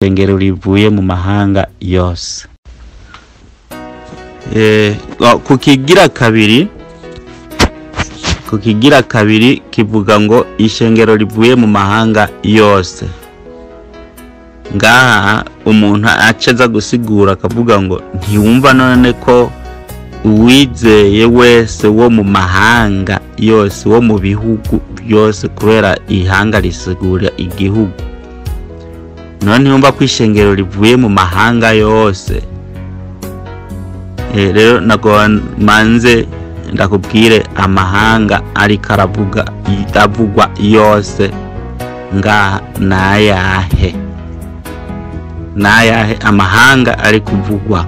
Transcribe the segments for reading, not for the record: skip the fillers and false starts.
Ishengero rivuye mu mahanga yose. Ku kigira kabiri, ku kigira kabiri kivuga ngo ishengero rivuye mu mahanga yose. Ngaha umuntu aceza gusigura akavuga ngo ntiwumva none ko uwizeye wese wo mu mahanga yose, wo mu bihugu byose, kubera ihanga risigura igihugu, none ntiwumva ko ishengero rivuye mu mahanga yose. Rero nago manze ndakubwire amahanga ariko aravuga avugwa yose ngaha nayahe, nayahe amahanga ari kuvugwa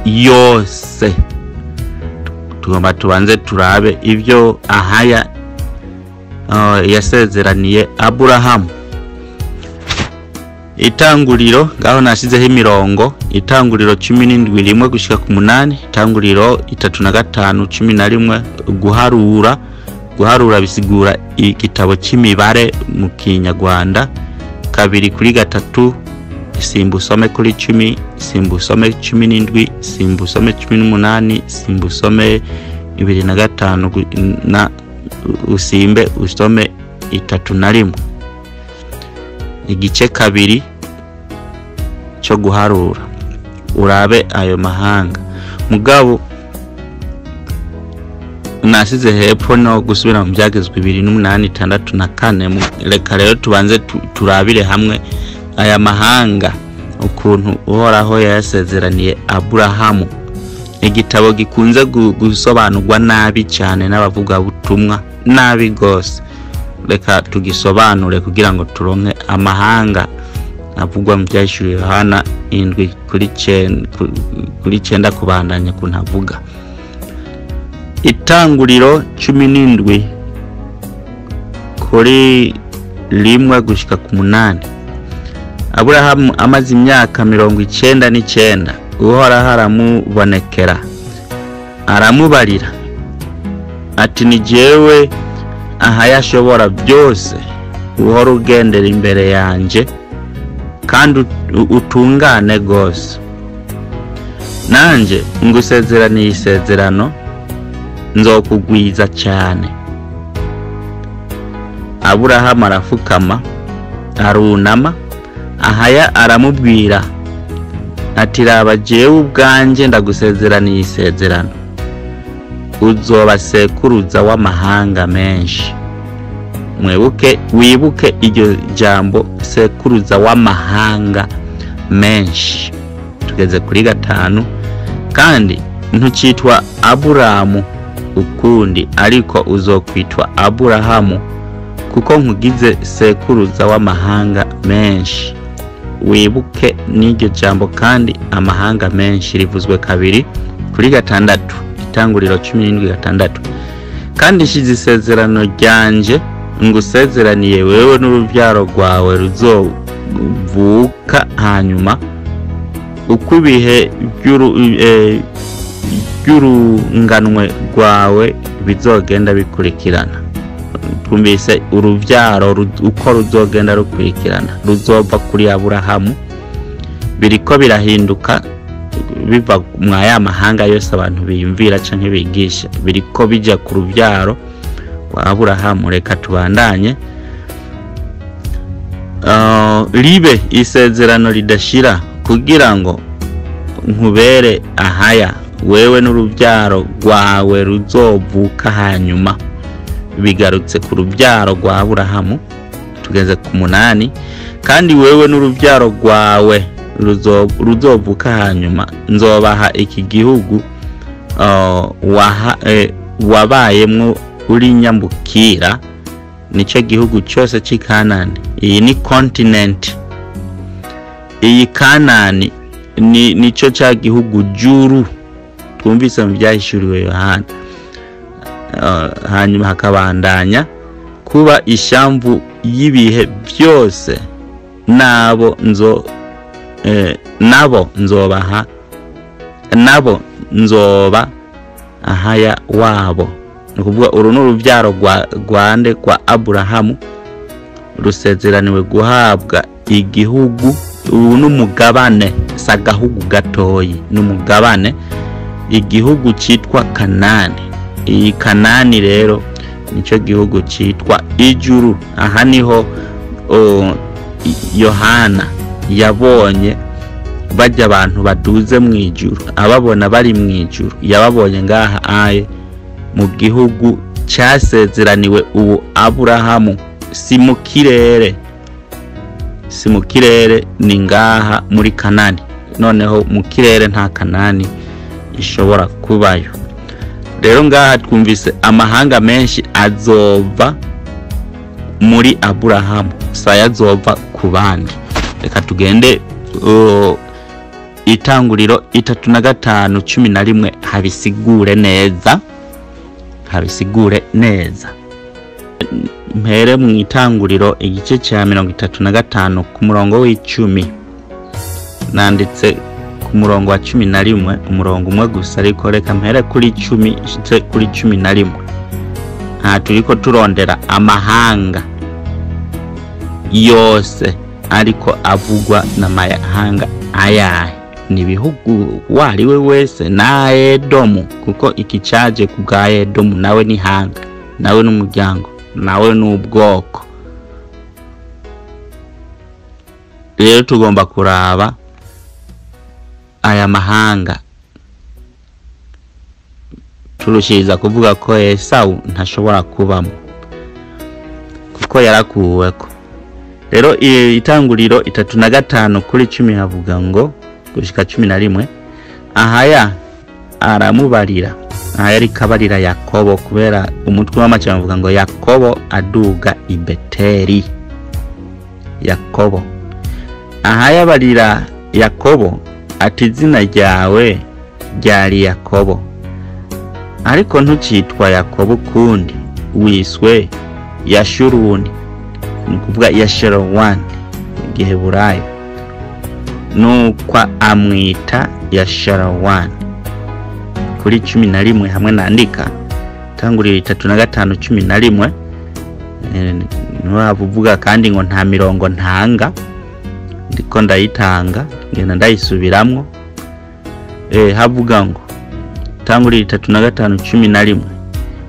yose. Tugomba tubanze turabe ibyo ahaya yasezeraniye Aburahamu. Itanguriro, ngaho nashizeho imirongo, itanguriro 17 rimwe gushika ku 8, itanguriro 35 11, guharura. Guharura bisigura igitabo cy'imibare mu Kinyarwanda. 2 kuri 3, simba usome kuri 10, simba usome 17, simba usome 18, simba usome 25 na usimbe usome 31. Igice 2 cyo guharura, urabe ayo mahanga. Mugabo nasize hepfo no gusubira mu byagezwe 2 8 6 na 4. Reka rero tubanze turabire hamwe aya mahanga ukuntu Uhoraho yasezeraniye Aburahamu. Igitabo gikunze gusobanurwa nabi cyane n'abavuga butumwa nabi gose. Reka tugisobanure kugira ngo turonke amahanga avugwa mu byahishuriwe Yohana 7 kuri 9 kubandanya kuntavuga. Itanguriro 17 kuri 1 gushika ku 8. Aburahamu amaze imyaka 99, Uhoraho aramubonekera aramubarira ati ni jewe ahayashobora byose, uhora ugendera imbere yanje kandi utungane gose, nanje ngusezeraniye isezerano nzokugwiza cyane. Aburahamu arafukama arunama, ahaya aramubwira ati raba jewe ubwanje ndagusezeraniye isezerano, uzoba sekuruza w'amahanga menshi. Mwibuke, wibuke iryo jambo sekuruza w'amahanga menshi. Tugeze kuri 5. Kandi ntucitwa Aburamu ukundi, ariko uzokwitwa Aburahamu, kuko nkugize sekuruza w'amahanga menshi. Wibuke n'iryo jambo kandi amahanga menshi rivuzwe kabiri kuri 6, itanguriro 17 6. Kandi nshize isezerano ryanje ngusezeraniye wewe n'urubyaro rwawe ruzovuka hanyuma, uko ibihe by'urunganwe rwawe bizogenda bikurikirana. Twumvise urubyaro uko ruzogenda rukurikirana, ruzova kuri Aburahamu, biriko birahinduka biva mu aya mahanga yose abantu biyumvira canke bigisha, biriko bija ku rubyaro rwa Aburahamu. Reka tubandanye. Ribe isezerano ridashira, kugira ngo nkubere ahaya wewe n'urubyaro rwawe ruzovuka hanyuma. Bigarutse ku rubyaro rwa Aburahamu. Tugeze ku 8. Kandi wewe n'urubyaro rwawe ruzovuka hanyuma nzobaha iki gihugu wabayemwo uri nyambukira, nicyo gihugu cyose cy'i Kanani. Iyi ni continent. Iyi Kanani ni nicyo cya gihugu juru twumvise mu byahishuriwe Yohana. Hanyuma hakabandanya kuba ishamvu y'ibihe byose, nabo nzo nabo nzobaha, nabo nzoba ahaya wabo. Nukuvuga uru n'urubyaro rwa Rwande kwa Aburahamu rusezeraniwe guhabwa Igihugu ubu n'umugabane, si agahugu gatoyi, n'umugabane, igihugu cyitwa Kanani. Iyi Kanani rero nicyo gihugu cyitwa ijuru. Aha niho Yohana yabonye bajya abantu baduze mu ijuru, ababona bari mu ijuru, yababonye ngaha aye mu gihugu cyasezeraniwe ubu Aburahamu. Si mu kirere, si mu kirere, ni ngaha muri Kanani. Noneho mu kirere nta Kanani ishobora kubayo. Rero ngaha twumvise amahanga menshi azova muri Aburahamu, saya azova ku bandi. Reka tugende Itanguriro 35:11 habisigure neza, habisigure neza. Mpere mu Itanguriro igice cya 35 ku murongo w'icumi. Nanditse ku murongo wa 11, umurongo umwe gusa, ariko reka mpere kuri 10 nshitse kuri 11. Aha turiko turondera amahanga yose ariko avugwa n'amahanga ayahe? Ni ibihugu wari we wese na Edomu, kuko iki caje ku bwa Edomu, nawe ni hanga, nawe n'umuryango, nawe n'ubwoko. Rero tugomba kuraba aya mahanga turushiriza kuvuga ko Esawu ntashobora kubamo kuko yarakuweko. Rero Itanguriro 35:10 havuga ngo gushika 11, ahaya aramubarira, aha yari kabarira Yakobo, kubera umutwe w'amacambo avuga ngo Yakobo aduga i Beteli. Yakobo aha yabarira Yakobo ati izina ryawe ryari Yakobo, ariko ntucitwa Yakobo ukundi, wiswe Yashuruni, ni ukuvuga Yasherowani Giheburayo. Nuko amwita Yasherowani. Kuri 11 hamwe nandika Tanguriro 35:11, niho kandi ngo nta mirongo ntanga, ndiko ndayitanga ngenda ndayisubiramwo. Havuga ngo Tanguriro 35:11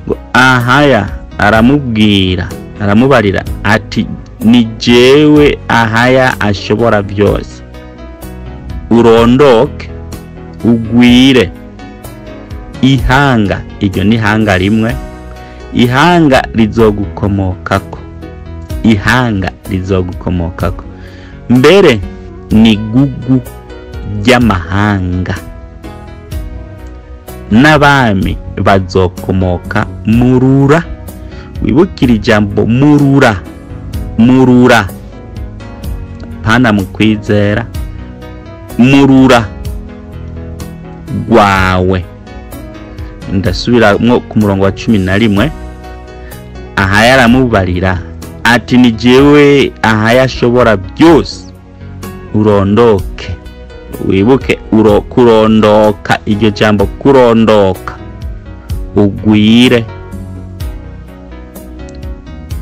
ngo ahaya aramubwira, aramubarira ati ni jewe ahaya ashobora byose, urondoke ugwire ihanga. Iryo ni hanga rimwe, ihanga rizogukomokako, ihanga rizogukomokako, mbere ni gugu ry'amahanga, n'abami bazokomoka murura. Wibukira ijambo murura, murura pana mu kwizera, murura gwawe. Ndasubira ku murongo wa 11, aha yaramubarira ati ni jewe aha yashobora byose, urondoke. Wibuke kurondoka, iryo jambo kurondoka, ugwire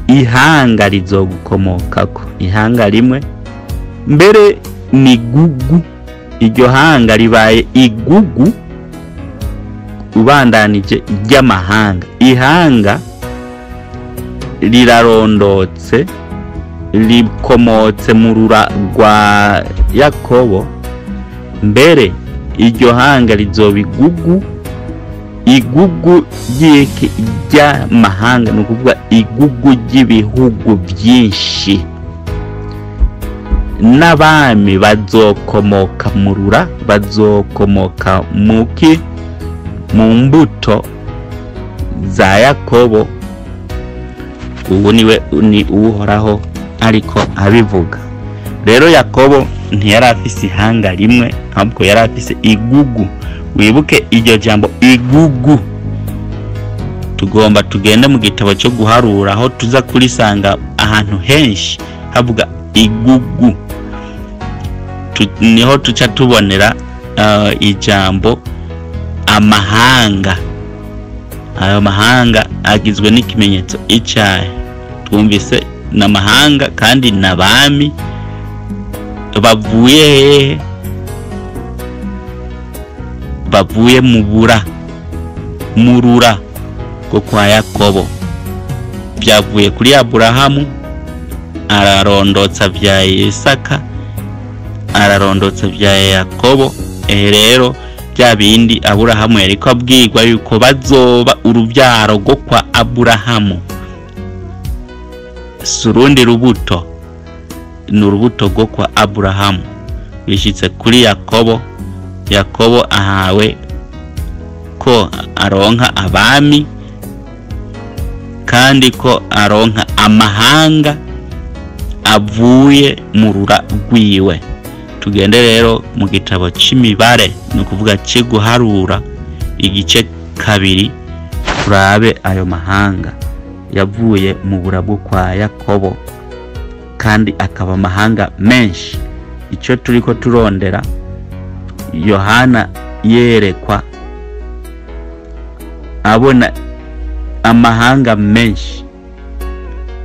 ihanga rizogukomokako, ihanga rimwe, mbere ni gugu. Iryo hanga ribaye igugu ubandanije ry'amahanga. Ihanga rirarondotse, rikomotse mu rura rwa Yakobo, mbere iryo hanga rizoba igugu, igugu ry'amahanga, ni ukuvuga igugu ry'ibihugu byinshi, n'abami bazokomoka murura, bazokomoka muki, mu mbuto za Yakobo. Ubu niwe ni Uhoraho ariko abivuga. Rero Yakobo ntiyari afise ihanga rimwe, ahubwo yari afise igugu. Wibuke iryo jambo igugu. Tugomba tugende mu gitabo cyo guharura aho tuza kurisanga ahantu henshi havuga igugu. Niho tuca tubonera ijambo amahanga. Ayo mahanga agizwe n'ikimenyetso icyahe. Twumvise n'amahanga kandi n'abami. Bavuye hehe? Bavuye mu bura, murura rwo kwa Yakobo. Byavuye kuri Aburahamu, ararondotsa vya Isaka, ararondotsa vya Yakobo. Rero bya bindi Aburahamu yariko abwirwa yuko bazoba urubyaro rwo kwa Aburahamu, si urundi rubuto, ni urubuto rwo kwa Aburahamu. Bishitse kuri Yakobo, Yakobo ahawe ko aronka abami, kandi ko aronka amahanga avuye mu rura rwiwe. Tugende rero mu gitabo c'imibare, ni ukuvuga c'iguharura, igice 2, turabe ayo mahanga yavuye mu bura bwo kwa Yakobo, kandi akaba amahanga menshi. Ico turiko turondera, Yohana yerekwa abona amahanga menshi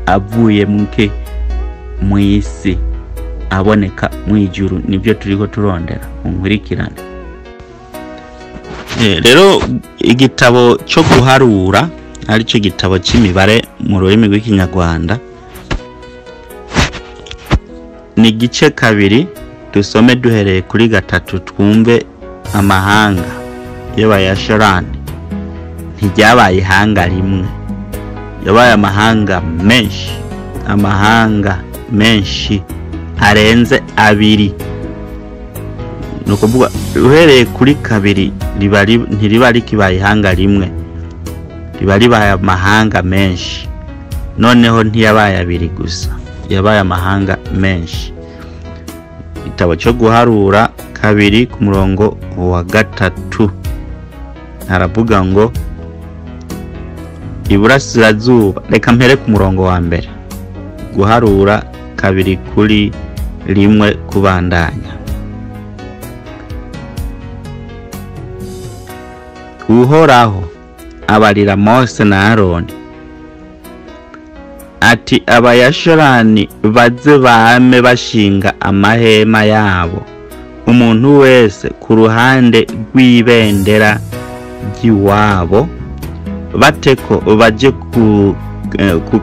avuye muke mw'isi aboneka mw'ijuru, nibyo turiko turondera. Munkurikirane. Rero igitabo cyo guharura, aricyo gitabo c'imibare mu rurimi rw'ikinyarwanda, ni igice 2. Dusome duhereye kuri 3 twumve amahanga y'Abayashorani. Ntiryabaye ihanga rimwe, yabaye amahanga menshi, amahanga menshi arenze 2. Ni ukuvuga uhereye kuri 2 ntiriba rikibaye ihanga rimwe, riba ribaye amahanga menshi. Noneho ntiyabaye 2 gusa, yabaye amahanga menshi. Igitabo cyo guharura 2 ku murongo wa 3 haravuga ngo iburasirazuba. Reka mpere ku murongo wa 1, guharura 2 kuri 1 kubandanya. Uhoraho abarira Mose na Aroni ati Abayashorani baze bame bashinga amahema yabo, umuntu wese ku ruhande rw'ibendera ry'iwabo, bateko baje ku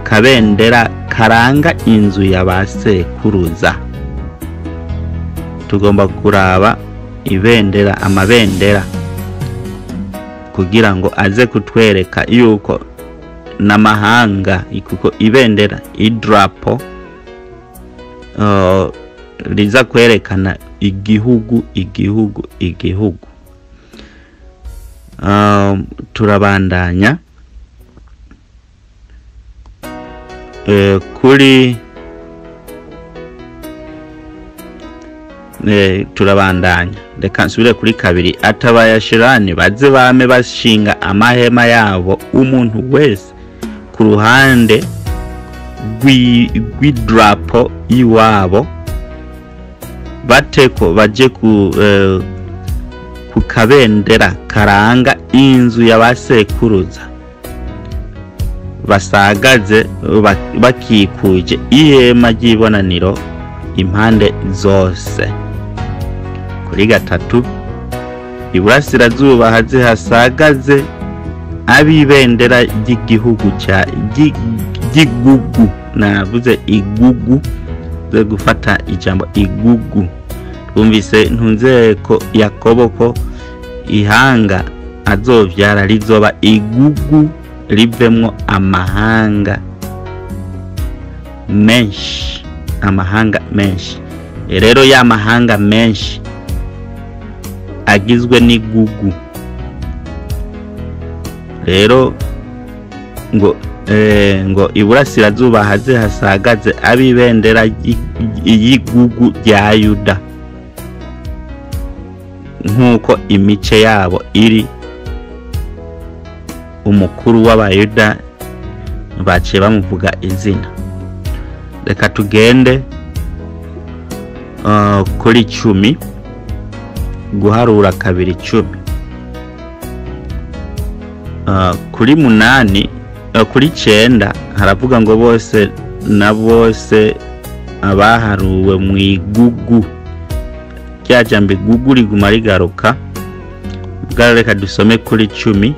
kabendera karanga inzu ya basekuruza. Tugomba kuraba ibendera, amabendera, kugira ngo aze kutwereka yuko n'amahanga, kuko ibendera, idrapo, riza kwerekana igihugu, igihugu, igihugu. Turabandanya kuri turabandanya. Reka nsubire kuri 2. Atabayashirani baze bame bashinga amahema yabo, umuntu wese ku ruhande rw'idrapo y'iwabo, bateko baje ku kabendera karanga inzu y'abasekuruza, basagaze bakikuje ihema ry'ibonaniro impande zose. Kuri 3, iburasirazuba haze hasagaze ab'ibendera ry'igihugu cya ry'igugu. Navuze igugu, zo gufata ijambo igugu. Twumvise ntunze ko Yakobo ko ihanga azovyara rizoba igugu, rivemwo amahanga menshi, amahanga menshi. Rero ya mahanga menshi agizwe n'igugu. Rero ngo ngo iburasirazuba haze hasagaze ab'ibendera y'igugu rya Yuda, nkuko imice yabo iri. Umukuru w'Abayuda baciye bamuvuga izina. Reka tugende kuri 10, guharura 2 10. Kuri 8, kuri 9 haravuga ngo bose na bose abaharuwe mu igugu Rya jambo igugu riguma rigaruka. Bwa reka dusome kuri 10.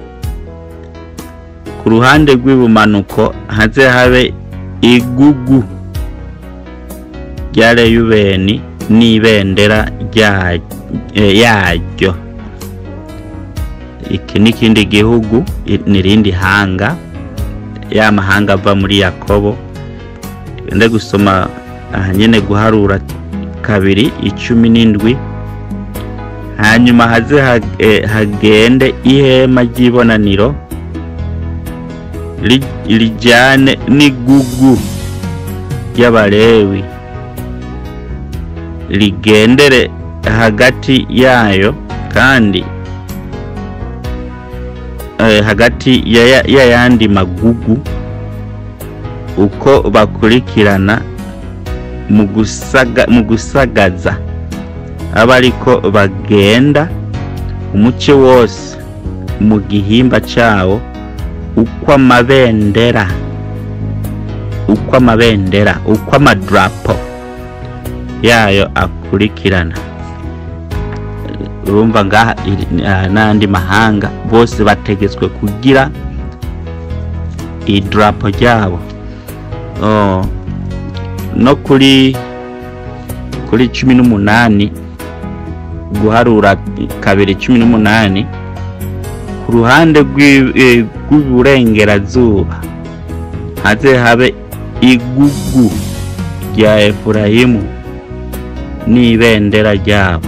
Ku ruhande rw'ibumanuko haze habe igugu rya Reyubeni n'ibendera yaryo. Iki n'ikindi gihugu, n'irindi hanga, ya mahanga ava muri Yakobo. Nde gusoma aha nyene guharura 2:17. Hanyuma haze hagende ihema ry'ibonaniro rijyane n'igugu ry'Abalewi, rigendere hagati yayo, kandi hagati y'ayandi magugu uko bakurikirana mu gusagaza abariko bagenda umuce wose mu gihimba cawo, uko amabendera, uko amadrapo yayo akurikirana. Urumva ngaha n'andi mahanga bose bategetswe kugira idrapo ryabo. No kuri 18, guharura 2:18, ku ruhande rw'iburengerazuba haze habe igugu rya Efurayimu n'ibendera ryabo.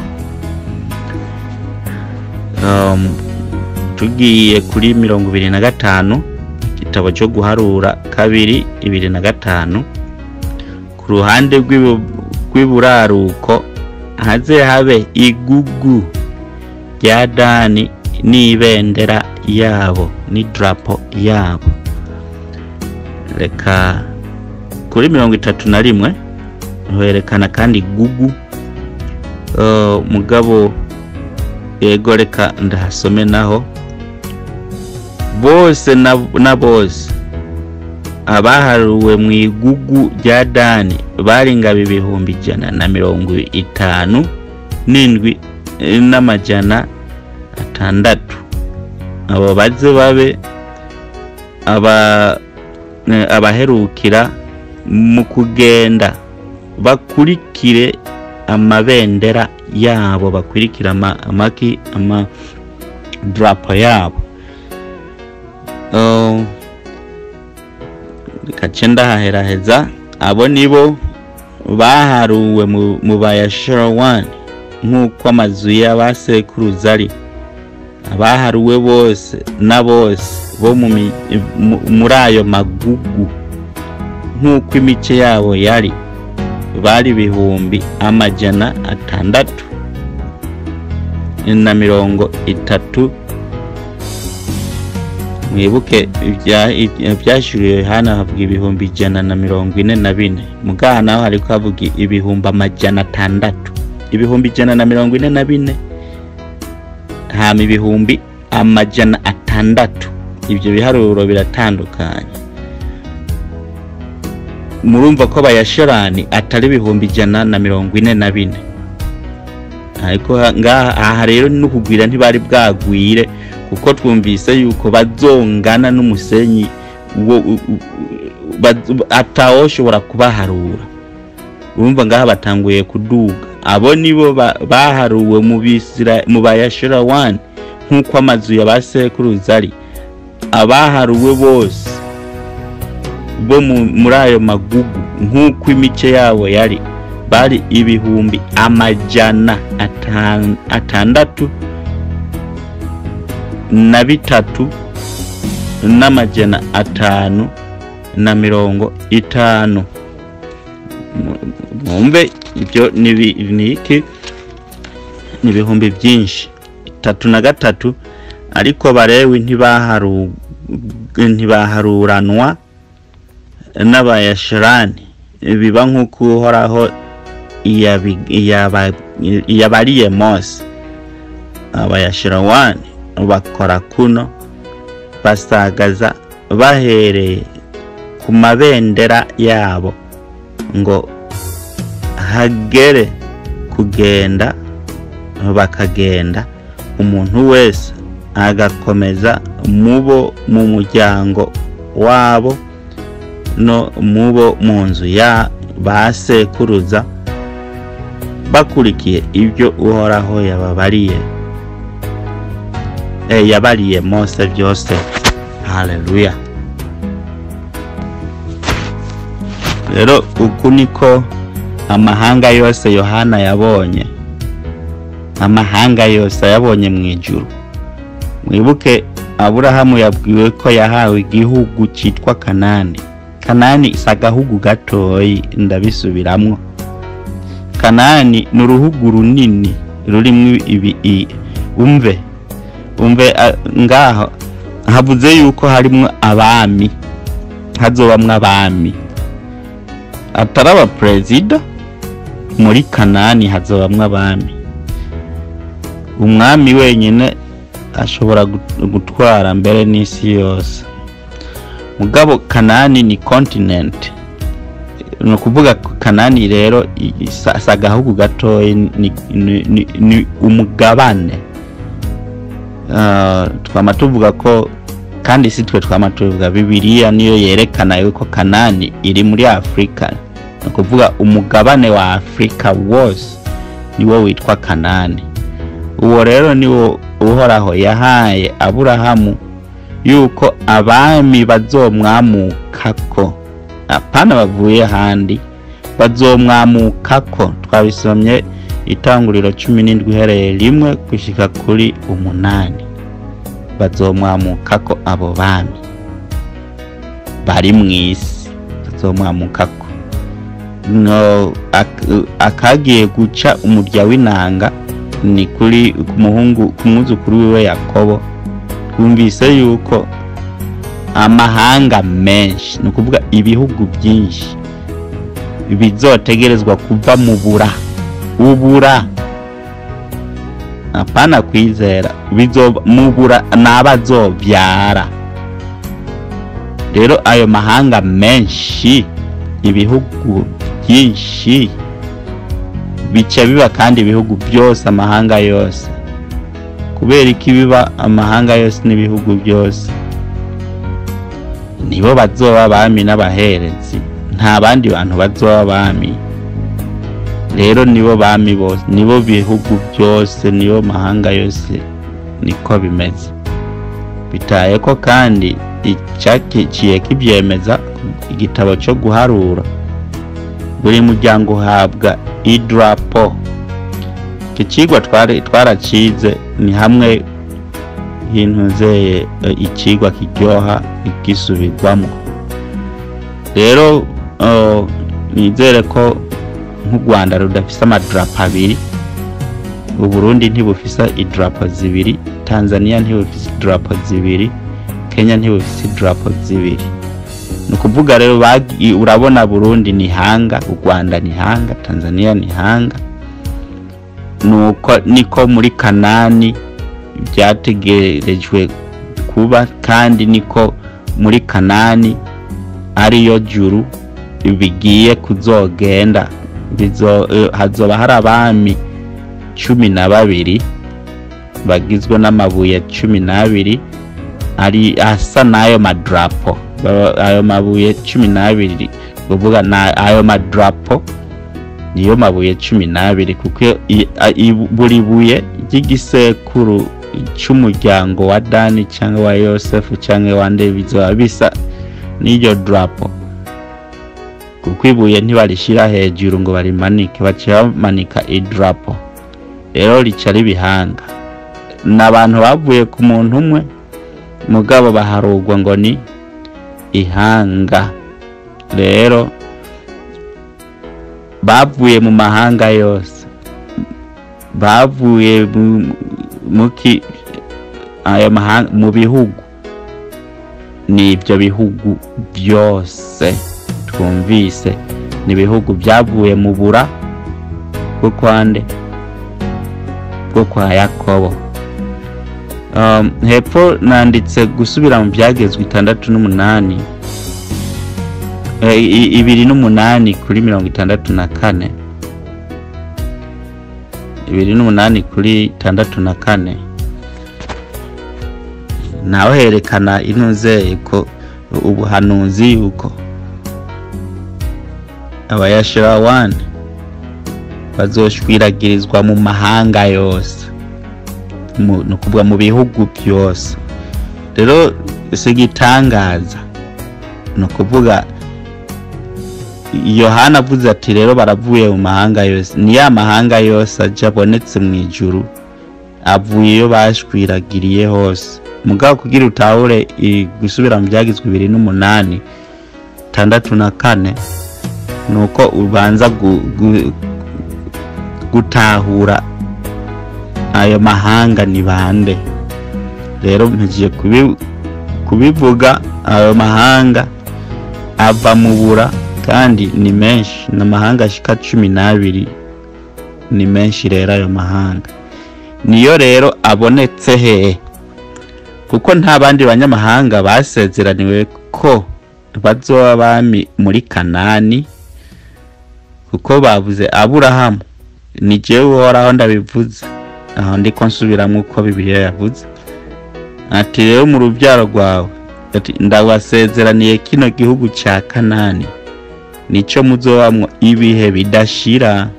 Tugiye kuri 25, igitabo cyo guharura 2:25, ku ruhande rw'iburaruko haze habe igugu rya Dani n'ibendera yabo, n'idrapo yabo. Reka kuri 31 herekana kandi igugu. Mugabo yego, reka ndahasome naho. Bose na bose abaharuwe mu igugu rya Dani bari ngabo 157 600. Abo baze babe abaherukira mu kugenda, bakurikire amabendera yabo, bakurikira amaki ama drapo yabo. Kacenda haheraheza. Abo nibo baharuwe mu Bayasharawani nk'uko amazu y'abasekuruza ari. Abaharuwe bose na bose bo muri ayo magugu nk'uko imice yabo yari, bari 630,000. Mwibuke ibyashuriwe hano havuga 144,000, mugaha naho hariko havuga 600,000, 144,000 hama 600,000. Ibyo biharuro biratandukanye. Murumva ko Bayasharani atari 144,000, ariko ngaha aha rero no kugwira ntibari bwagwire, kuko twumvise yuko bazongana n'umusenyi atawoshobora kubaharura. Urumva ngaha batanguye kuduga. Abo nibo baharuwe mu Bayasharawani nk'uko amazu y'abasekuruza ari. Abaharuwe bose bo muri ayo magugu nk'uko imice yabo yari, bari 603 550. Mwumve ibyo ni iki? Ni ibihumbi byinshi, 33. Ariko Balewi ntibaharuranwa n'Abayasharani, biba nk'uko Uhoraho yabariye Mose. Abayasharawani bakora kuno, basagaza bahereye ku mabendera yabo ngo hagere kugenda bakagenda, umuntu wese agakomeza mubo mu muryango wabo no mubo mu nzu ya basekuruza, bakurikiye ibyo Uhoraho yababariye yabariye Mose byose. Haleluya. Rero uku niko amahanga yose Yohana yabonye, amahanga yose yabonye mu ijuru. Mwibuke Aburahamu yabwiwe ko yahawe igihugu cyitwa Kanani. Kanani si agahugu gatoyi, ndabisubiramwo. Kanani ni uruhugu runini rurimwo ibi. Umve ngaho havuze yuko harimwo abami, hazobamwo abami atari abaperezida. Muri Kanani hazobamwo abami. Umwami wenyine ashobora gutwara mbere n'isi yose. Mugabo Kanani ni continent, ni ukuvuga Kanani rero si agahugu gatoyi, ni umugabane. Twama tuvuga ko, kandi si twe twama tuvuga, Bibiliya niyo yerekana yuko Kanani iri muri Afrika. Ni ukuvuga umugabane wa Afrika wose niwo witwa Kanani. Uwo rero niwo Uhoraho yahaye Aburahamu yuko abami bazomwamukako, apana bavuye handi, bazomwamukako. Twabisomye Itanguriro 17 uhereye 1 gushika kuri 8. Bazomwamukako abo bami bari mw'isi, bazomwamukako. No akagiye guca umurya w'inanga ni kuri kumuhungu kumwuzukuru wiwe Yakobo. Twumvise yuko amahanga menshi, ni ukuvuga ibihugu byinshi, bizotegerezwa kuva mu bura ubura, apana kwizera, mubura n'abazobyara. Rero ayo mahanga menshi, ibihugu byinshi bica biba, kandi ibihugu byose, amahanga yose. Kubera iki biba amahanga yose n'ibihugu byose? Nibo bazoba abami n'abaherezi, nta bandi bantu bazoba abami. Rero nibo bami bose, nibo bihugu byose, nibo mahanga yose, niko bimeze. Bitaye ko kandi icyaciye kibyemeza igitabo cyo guharura, buri muryango uhabwa idrapo. Iki cigwa twaracize, ni hamwe hintuzeye ikigwa kiryoha igisubirwamo. Rero nizere ko nk'u Rwanda rudafise amadrapo abiri, Uburundi ntibufise idrapo zibiri, Tanzania ntibufise idrapo zibiri, Kenya ntibufise idrapo zibiri. Ni ukuvuga rero urabona Burundi ni hanga, u Rwanda ni hanga, Tanzania ni hanga. Nuko niko muri Kanani byategerejwe kuba, kandi niko muri Kanani ariyo juru bigiye kuzogenda. Hazoba hari abami 12 bagizwe n'amabuye 12 ari asa n'ayo madrapo. Ayo mabuye 12, kuvuga na ayo madrapo niyo mabuye 12, kuko buri buye ry'igisekuru cy'umuryango wa Dani cyangwa wa Yosefu cyangwa wa nde bizoba bisa n'iryo drapo. Kuko ibuye ntibarishira hejuru ngo barimanike, baciye bamanika idrapo. Rero rica ribihanga. N'abantu bavuye ku muntu umwe, mugabo baharugwa ngo ni ihanga. Rero bavuye mu mahanga yose, bavuye ayo mahanga, mu bihugu. Ni ibyo bihugu byose twumvise, ni ibihugu byavuye mu bura bwo kwande, bwo kwa Yakobo. Hepfo nanditse gusubira mu byagezwe 68, 28 kuri 64. 28 kuri 64 naho herekana intuze ko ubuhanuzi yuko abayashirawani bazoshwiragirizwa mu mahanga yose, ni ukuvuga mu bihugu byose. Rero sigitangaza, ni ukuvuga Yohana avuze ati rero baravuye mu mahanga yose, ni ya mahanga yose aje abonetse mu ijuru avuye iyo bashwiragiriye hose. Mugabo kugira utahure gusubira mu byagizwe 28 64 nuko ubanza gutahura ayo mahanga ni bande. Rero mpejeje kubivuga, ayo mahanga ava mu bura kandi ni menshi, n'amahanga ashika 12 ni menshi. Rero ayo mahanga niyo rero abonetse hehe? Kuko nta bandi banyamahanga basezeraniwe ko bazoba abami muri Kanani, kuko bavuze Aburahamu. Ni jewe Uhoraho ndabivuze, aho ndiko nsubiramwo uko Bibiliya yavuze. Ati rero mu rubyaro rwawe ati ndabasezeraniye kino gihugu ca Kanani, nico muzobamwo ibihe bidashira,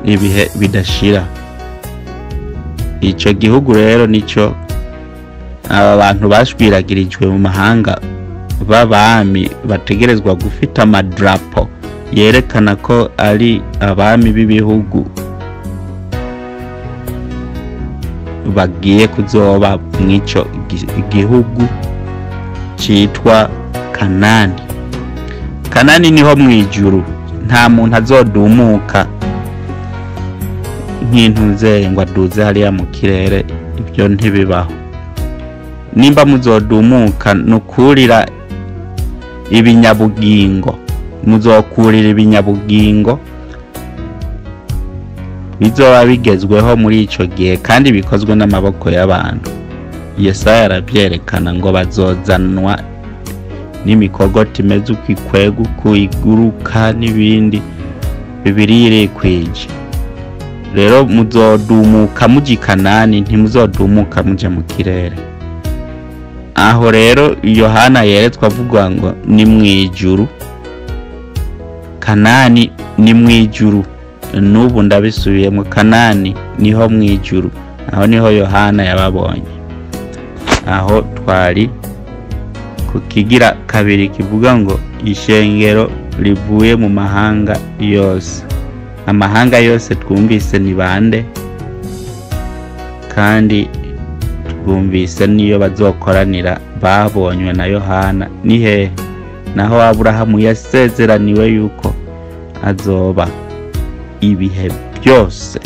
ibihe bidashira. Ico gihugu rero nico aba bantu bashwiragirijwe mu mahanga b'abami bategerezwa gufita amadrapo yerekana ko ari abami b'ibihugu bagiye kuzoba mw'ico gihugu citwa Kanani. Kanani niho mwijuru, nta muntu azodumuka nk'intuze ngo aduze hariya mu kirere, ibyo ntibibaho. Nimba muzodumuka nukurira ibinyabugingo, muzokurira ibinyabugingo bizoba bigezweho muri ico gihe kandi bikozwe n'amaboko y'abantu. Yesaya arabyerekana ngo bazozanwa n'imikogoti imeze uko ikwega, uko iguruka n'ibindi. Bibiliya irikwije. Rero muzodumuka muja i Kanani, ntimuzodumuka muja mu kirere. Aho rero Yohana yeretswe avuga ngo ni mwijuru, Kanani ni mwijuru. N'ubu ndabisubiyemo, Kanani niho mwijuru, aho niho Yohana yababonye. Aho twari ku kigira kabiri kivuga ngo ishengero rivuye mu mahanga yose. Amahanga yose twumvise ni bande, kandi twumvise niyo bazokoranira babonywe na Yohana ni hehe? Naho Aburahamu yasezeraniwe yuko azoba ibihe byose.